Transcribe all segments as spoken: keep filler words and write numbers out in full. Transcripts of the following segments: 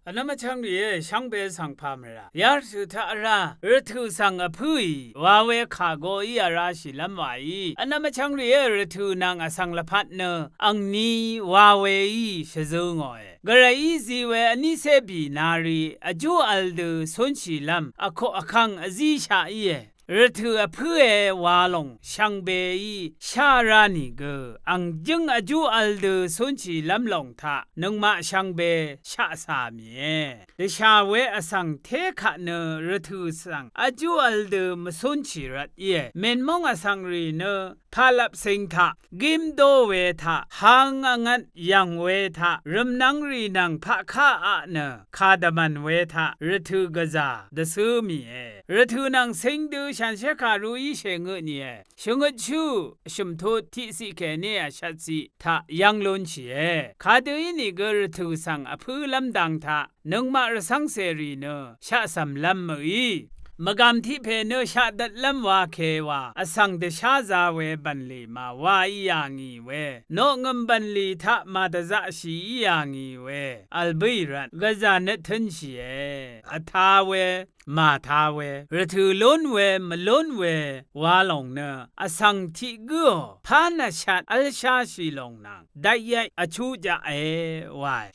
Vnvm vchvng rìé, shvngbe svng pà mvrà yarvtø̀ taq vrá rvtø̀ svng vpǿì wa we kà go í vrá shìlv́m wàí. Vnvm vchvng rìé, rvtø̀ nvng vsvng lvpat nø angní wa weí shvzø̄ ngòe. Gvrayí zi we vnícé bì nari vjú vl dø cúnshìlv́m vkoq vkvng vzíshaq íe. Rvtø̀ vpǿe wa lòng shvngbeí shá rá nìgø, ang jǿng vjú vl dø cúnshìlv́m lòng taq nøngmaq shvngbe shaq cà mìe. Dvshà we vsvng té kaq nø rvtø̀ svng vjú vl dø mvcúnshì rvt íe. Mènmóng vsvng rì nø pàlvp cing taq gím dó we taq, hang vngvt yv̀ng we taq, rvmnvng rì nvng paqká aq nø kà dvmv̀n we taq, rvtø̀ gvzà dvcǿ mìe. Rvtø̀ nvng cing dø shànshér kàru í shèngøt nìe. Shvngøtshú vshø̀m tut tiqciq kèní vshvtciq taq yv́ng lúnshìe. Kadø ínìgø rvtø̀ svng vpǿlv́m dang taq nøngmaq rvcv́ngcèrì nø shaqcv̀mlv́m mø̀í. Mvgàm tiq pè nø shaqdvtlv́m wa ke wa vsvng dvsházā we bv̀nlì màwá í yà ngì we, noqngø̀m bv̀nlì taq màdvzaqshì í yà ngì we vl bǿì rvt gvzà nøt tǿnshìe. Vtā we, màtā we, rvtø̀ lún we mvlún we wa lòng nø vsvng tiq gǿò pán vshat v́lsháshì lòng nvng dayay vchú jaqe wae.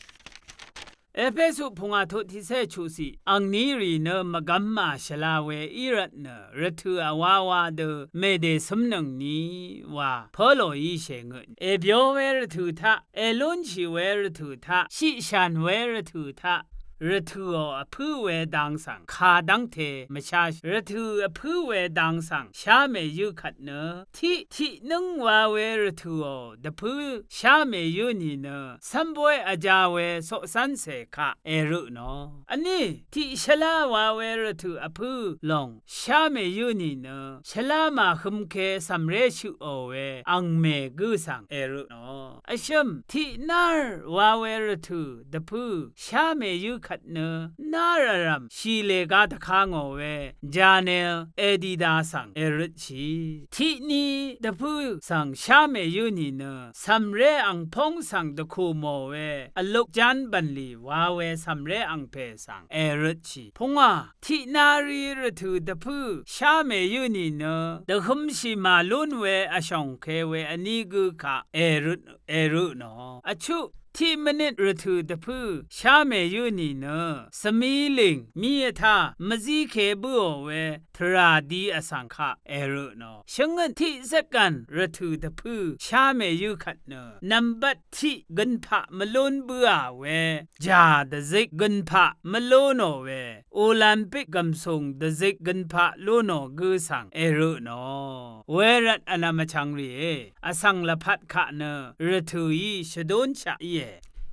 Epesu pungwà tut tiqcé chuqciq, angní rì nø mvgvm màshvla we í rvt nø rvtø̀ vwawa dø mèdècǿmnøngni wa Polo í shèngøt. Èbyó we rvtø̀ taq, èlúnshì we rvtø̀ taq, shiqshàn we rvtø̀ taq, rvtø̀ò vpǿ we dang svng kà dv́ngte mvsháshì. Rvtø̀ vpǿ we dang svng shá mèyǿ kvt nø tiq tiqnǿng wa we rvtø̀ò dvpǿ shá mèyǿ nìnø cv́mboy vjā we coqcv́ncè kaq èrø tnò. Vní tiq shvlá wa we rvtø̀ vpǿ lòng shá mèyǿ nìnø shvlá màhøm ke cv̀mré shøqò we angmè gǿ svng èrø tnò. Vshø̀m tiq nár wa we rvtø̀ dvpǿ shá mèyǿ kvt nø nár vrv̀m shì lèga dvka ngò we Janel Edida svng èrøtshì. Tiqni dvpǿ svng shá mèyǿ nìnø cv̀mré angpóng svng dvkù mò we vluk ján bv̀nlì wa we cv̀mré angpè svng èrøtshì. Pungwà tiq nari rvtø̀ dvpǿ shá mèyǿ nìnø dvhømshì màlún we vshòngke we vní gǿ kaq èrøt èrø tnò. Vchuq tiq mvnit rvtø̀ dvpǿ shá mèyǿ nìnø svmi lìng mi vtá mvzíke bǿò we tvrà di vsvng kaq èrø tnò. Shvngøt tiq zitgv̀n rvtø̀ dvpǿ shá mèyǿ kvt nø nvmbat tiq gønpaq mvlún bǿà we jà dvzik gønpaq mvlúnò we Olympic gv̀msùng dvzik gønpaq lúnò gǿ svng èrø tnò. Wervt vnvm vchvng rìé, vsvng lvpat kaq nø rvtø̀í shvdúnshaq íe.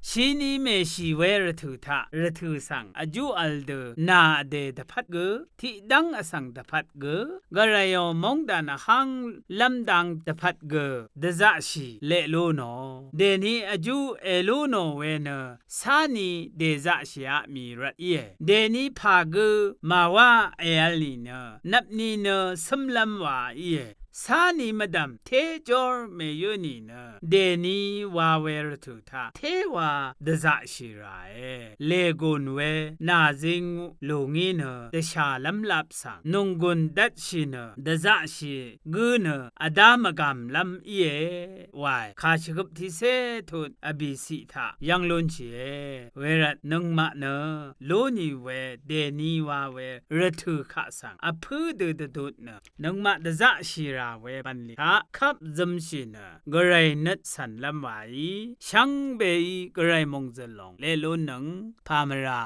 Shini mèshì we rvtø̀ taq rvtø̀ svng vjú vl dø nà vdè dvpvt gø, tiqdv́ng vsvng dvpvt gø, gvrayò móngdàn vhánglv́m dang dvpvt gø dvzaqshì leq lúnò. Dèni vjú èlúnò we nø cáni dèzaqshìaq mì rvt íe. Dèni pà gø màwá èvl nìnø nvpni nø cǿmlv́m wa íe. Cáni mvdv̀m té jór mèyǿ nìnø dèni wa we rvtø̀ taq téwa dvzaqshì ràe. Lègùn we nàzing lù ngí nø dvshàlv́m lap svng nònggùn dvtshì nø dvzaqshì gǿ nø vdá mvgàmlv́m íe wae. Kàshvgøp tiqcé tut vbìciq taq yv́ng lúnshìe. Wervt nøngmaq nø lú nì we dèni wa we rvtø̀ kaq svng vpǿ dø dvdut nø nøngmaq dvzaqshì rà we bv̀nlì taq kvp zømshì nø gvray nøt cv̀nlv́m wàí shvngbeí gvray mòngzø̀l lòng leq lúnnøng pà mvrà.